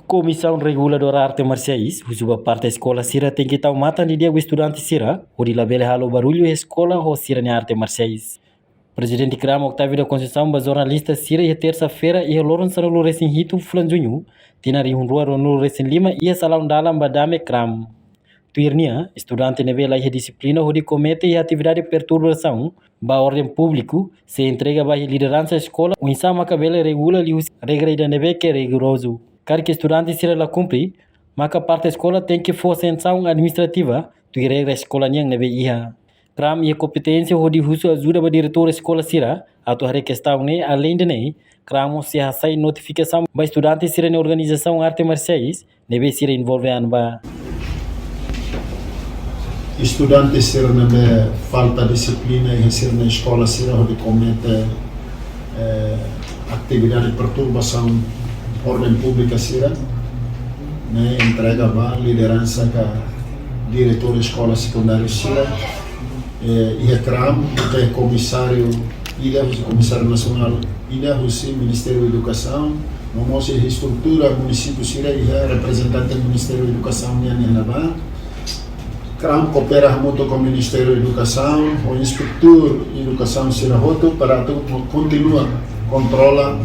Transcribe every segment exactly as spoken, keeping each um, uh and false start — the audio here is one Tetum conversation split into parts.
Komisaun Reguladora Arte Marsiais husu ba parte eskola sira tenke tau matan didi'ak ba estudante sira, hodi labele halo barullu iha eskola ho sira-nia arte marsiais. Prezidente KRAM, Octavio da Conceição, ba jornalista sira iha tersa-feira iha loron sanulu-resin-hitu fulan Juñu, tinan rihun rua ruanulu-resin-lima, iha salaun dalan ba Dame KRAM. Tuir nia, estudante ne'ebé laiha dixiplina hodi komete iha atividade perturbasaun ba orden públiku, sei entrega ba iha lideransa eskola oinsá maka bele regula liuhusi regra ida ne'ebé ke rigorozu. Karik estudante sira la kumpre, maka parte eskola tenke fó sansaun administrativa tuir regra eskola nian ne'ebé iha. KRAM iha kompeténsia hodi husu ajuda ba diretór eskola sira atu haree kestaun ne'e. Aleinde ne'e, KRAM mós sei hasai notifikasaun ba estudante sira-nia organizasaun arte marsiais ne'ebé sira envolve an ba. Estudante sira ne'ebé falta dixiplina iha sira-nia eskola sira hodi komete, eh, atividade perturbasaun orden públika sira, ne'e entrega ba lideransa ka diretór eskola sekundáriu sira, eh, iha KRAM, iha komisáriu ida, husi komisáriu nasionál ida, husi Ministériu Edukasaun, no mós iha estrutura munisípiu sira iha reprezentante Ministériu Edukasaun nian iha ne'ebá. KRAM koopera hamutuk ho Ministériu Edukasaun, ho inspetór edukasaun sira hotu para atu kontinua kontrola,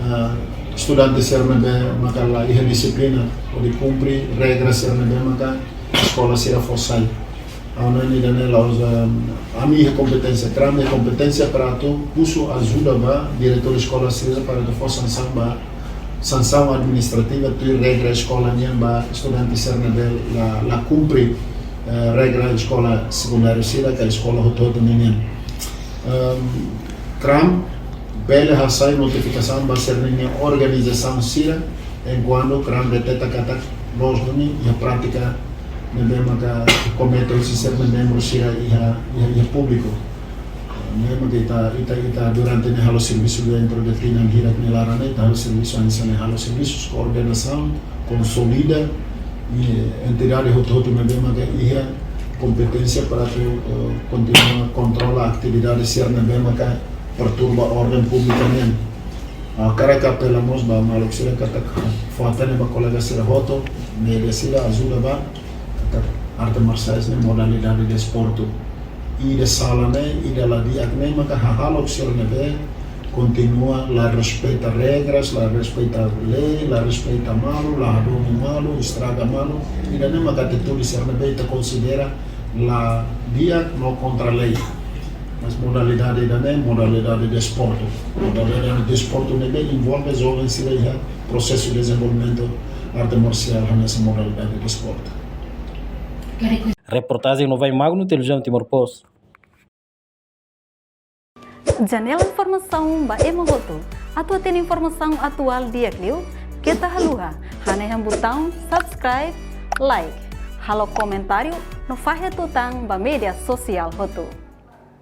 eh, estudante sira ne'ebé maka la iha dixiplina hodi kumpre regra sira ne'ebé maka eskola sira fó sai. Ha'u hanoin ida-ne'e la'ós, eh, ami iha kompeténsia, KRAM iha kompeténsia para atu husu ajuda ba diretór eskola sira para atu fó sansaun ba, sansaun administrativa tuir regra eskola nian ba estudante sira ne'ebé la, la kumpre, eh, regra eskola sekundáriu sira ka eskola hotu-hotu ninian. Ehm, KRAM bele hasai notifikasaun ba sira-nia organizasaun sira, enkuantu KRAM deteta katak loos duni iha prátika ne'ebé maka komete husi sira-nia membru sira iha, iha, iha públiku. Ne'e mak ita, ita, ita durante ne'e halo servisu dentro de tinan hirak nia laran ne'e, ita halo servisu, hanesan ne'e halo servisu koordenasaun, konsolida, i entidade hotu-hotu ne'ebé maka iha kompeténsia para atu, eh, kontinua kontrola atividade sira ne'ebé maka perturba orden públika nian. Ah, hakarak apela mós ba maluk sira katak fó hatene ba kolega sira hotu, média sira ajuda ba, katak arte marsiais ne'e modalidade desportu. Ida sala ne'e, ida la di'ak ne'e maka hahalok sira ne'ebé kontinua la respeita regras, la respeita lei, la respeita malu, la hadomi malu, estraga malu. Ida-ne'e maka atitude sira ne'ebé ita konsidera la di'ak no kontra lei. Mas modalidade ida-ne'e modalidade desportu. Modalidade desportu ne'ebé envolve joven sira iha prosesu dezenvolvimentu arte marsiál hanesan modalidade desportu. Reportajen Novai Magno, Televizaun Timor Post. Janela informasaun ba ema hotu. Atu hatene informasaun atuál di'ak liu, keta haluha hanehan butaun subscribe, like, halo komentáriu no fahe tutan ba média sosiál hotu.